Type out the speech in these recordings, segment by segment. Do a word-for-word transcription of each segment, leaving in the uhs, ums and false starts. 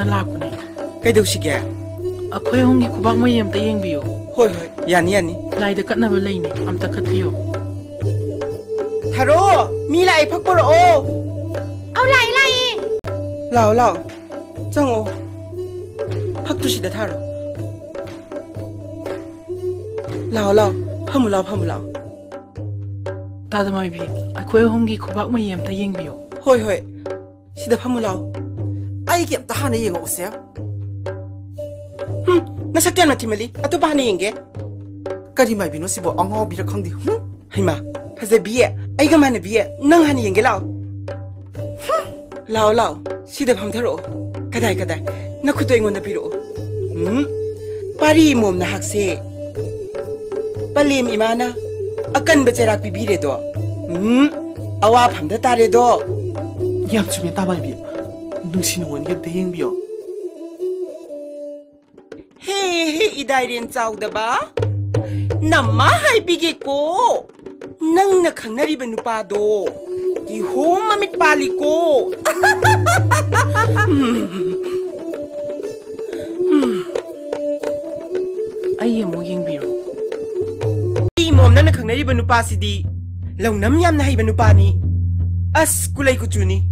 ꯂꯥꯛꯄꯅꯦ꯫ ꯀꯩꯗꯧꯁꯤꯒꯦ? ꯑꯩꯈꯣꯏ ꯑꯍꯨꯝꯒꯤ ꯈꯨꯕꯥꯛ ꯃꯌꯤ ꯑꯝꯇ ꯌꯦꯡꯕꯤꯌꯨ꯫ ꯍꯣꯏ, ꯍꯣꯏ, ꯌꯥꯅꯤ, ꯌꯥꯅꯤ꯫ ꯂꯥꯏꯗ ꯀꯠꯅꯕ ꯂꯩꯅꯦ, ꯑꯝꯇ ꯀꯠꯄꯤꯌꯨ꯫ ꯊꯥꯔꯣ, ꯃꯤ ꯂꯥꯛꯑꯦ, ꯐꯛ ꯄꯨꯔꯛꯑꯣ꯫ ꯑꯧ, ꯂꯥꯛꯑꯦ, ꯂꯥꯛꯑꯦ꯫ ꯂꯥꯛꯑꯣ, ꯂꯥꯛꯑꯣ, ꯆꯪꯉꯛꯑꯣ꯫ ꯐꯛꯇꯨ ꯁꯤꯗ ꯊꯥꯔꯣ꯫ ꯂꯥꯛꯑꯣ, ꯂꯥꯛꯑꯣ, ꯐꯝꯃꯨ ꯂꯥꯛꯑꯣ, ꯐꯝꯃꯨ ꯂꯥꯛꯑꯣ꯫ ꯇꯥꯗ ꯃꯥꯏꯕꯤ, ꯑꯩꯈꯣꯏ ꯑꯍꯨꯝꯒꯤ ꯈꯨꯕꯥꯛ ꯃꯌꯤ ꯑꯝꯇ ꯌꯦꯡꯕꯤꯌꯨ꯫ ꯍꯣꯏ, ꯍꯣꯏ꯫ ꯁꯤꯗ ꯐꯝꯃꯨ ꯂꯥꯎ꯫ ꯑꯩꯒꯤ ꯑꯝꯇ ꯍꯥꯟꯅ ꯌꯦꯡꯉꯛꯎꯁꯦ꯫ ꯍꯨꯝ, ꯅꯁꯛꯇꯤ ꯌꯥꯝꯅ ꯊꯤꯃꯜꯂꯤ꯫ ꯑꯇꯣꯞꯄ ꯍꯥꯟꯅ ꯌꯦꯡꯒꯦ꯫ ꯀꯔꯤ ꯃꯥꯏꯕꯤꯅꯣ ꯁꯤꯕꯣ? ꯑꯉꯥꯎꯕꯤꯔ ꯈꯪꯗꯦ꯫ ꯍꯨꯝ꯫ ꯍꯩꯃꯥ, ꯐꯖꯕꯤ, ꯑꯩꯒ ꯃꯥꯟꯅꯕꯤ, ꯅꯪ ꯍꯥꯟꯅ ꯌꯦꯡꯒꯦ ꯂꯥꯎ꯫ ꯍꯨꯝ꯫ ꯂꯥꯎ, ꯂꯥꯎ꯫ ꯁꯤꯗ ꯐꯝꯊꯔꯛꯑꯣ꯫ ꯀꯗꯥꯏ, ꯀꯗꯥꯏ? ꯅꯈꯨꯠꯇꯣ ꯑꯩꯉꯣꯟꯗ ꯄꯤꯔꯛꯑꯣ꯫ ꯎꯝ꯫ ꯄꯥꯔꯤ ꯃꯣꯝ ꯅꯍꯥꯛꯁꯦ ꯄꯂꯦꯝ ꯏꯃꯥꯅ ꯑꯀꯟꯕ ꯆꯩꯔꯥꯛ ꯄꯤꯕꯤꯔꯦꯗꯣ꯫ ꯎꯝ꯫ ꯑꯋꯥꯐꯝꯗ ꯇꯥꯔꯦꯗꯣ꯫ ꯌꯥꯝ ꯆꯨꯝꯃꯦ, ꯇꯥ ꯃꯥꯏꯕꯤ꯫ ꯅꯨꯡꯁꯤ ꯅꯨꯡꯉꯣꯟꯒꯤ ꯑꯝꯇ ꯌꯦꯡꯕꯤꯌꯣ꯫ ꯍꯦ, ꯍꯦ, ꯏꯗꯥꯏꯔꯦꯟ ꯆꯥꯎꯗꯕ꯫ ꯅꯃꯥ ꯍꯥꯏꯕꯤꯒꯦꯀꯣ꯫ ꯅꯪꯅ ꯈꯪꯅꯔꯤꯕ ꯅꯨꯄꯥꯗꯣ ꯀꯤꯍꯣꯝ ꯃꯃꯤꯠ ꯄꯥꯜꯂꯤꯀꯣ꯫ ꯑꯩ ꯑꯃꯨꯛ ꯌꯦꯡꯕꯤꯔꯣ꯫ ꯏꯃꯣꯝ, ꯅꯪꯅ ꯈꯪꯅꯔꯤꯕ ꯅꯨꯄꯥꯁꯤꯗꯤ ꯂꯧꯅꯝ ꯌꯥꯝꯅ ꯍꯩꯕ ꯅꯨꯄꯥꯅꯤ꯫ ꯑꯁ, ꯀꯨꯂꯩ ꯀꯨꯆꯨꯅꯤ꯫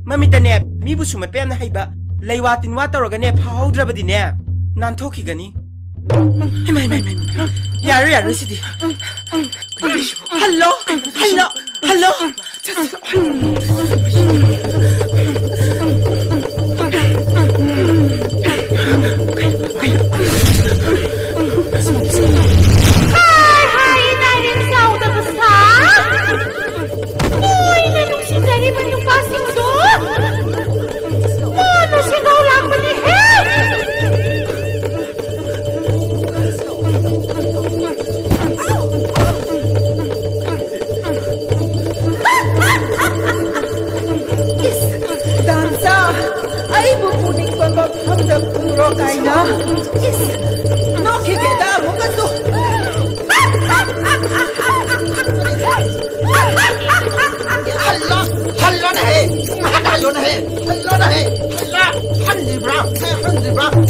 ꯃꯃꯤꯠꯇꯅꯦ, ꯃꯤꯕꯨ ꯁꯨꯝꯍꯠꯄ ꯌꯥꯝꯅ ꯍꯩꯕ, ꯂꯩꯋꯥ ꯇꯤꯟꯋꯥ ꯇꯧꯔꯒꯅꯦ, ꯐꯥꯍꯧꯗ꯭ꯔꯕꯗꯤꯅꯦ, ꯅꯥꯟꯊꯣꯛꯈꯤꯒꯅꯤ꯫ ꯍꯩꯃꯥ, ꯍꯩꯃꯥ, ꯍꯩꯃꯥ, ꯍꯩꯃꯥ꯫ ꯌꯥꯔꯣꯏ, ꯌꯥꯔꯣꯏ ꯁꯤꯗꯤ꯫ Hello, hello, hello. Hi, hi, ꯏꯅꯥꯏꯔꯦꯟ ꯆꯥꯎꯗꯕ ꯁꯥ꯫ ꯅꯣꯏꯅ ꯅꯨꯡꯁꯤꯖꯔꯤꯕ ꯅꯨꯄꯥꯁꯤꯡꯗꯣ ꯃꯥꯅ ꯁꯦꯟꯗꯧ ꯂꯥꯛꯄꯅꯤꯍꯦ꯫ ꯏꯁ, ꯗꯥꯟꯁꯥ, ꯑꯩꯕꯨ ꯄꯨꯅꯤꯡꯕ ꯃꯐꯝꯗ ꯄꯨꯔꯣ ꯀꯥꯏꯅ꯫ ꯏꯁ, ꯅꯣꯛꯈꯤꯒꯦꯗ ꯑꯃꯨꯛꯀꯁꯨ꯫ ꯍꯜꯂꯣ, ꯍꯜꯂꯣꯅꯦꯍꯦ, ꯍꯜꯂꯣꯅꯦꯍꯦ, ꯍꯜꯂꯣꯅꯦꯍꯦ, ꯍꯜꯂꯣ, ꯍꯜꯂꯤ꯫ ꯕ꯭ꯔꯥ, ꯁꯦ, ꯍꯟꯁꯤ, ꯕ꯭ꯔꯥ꯫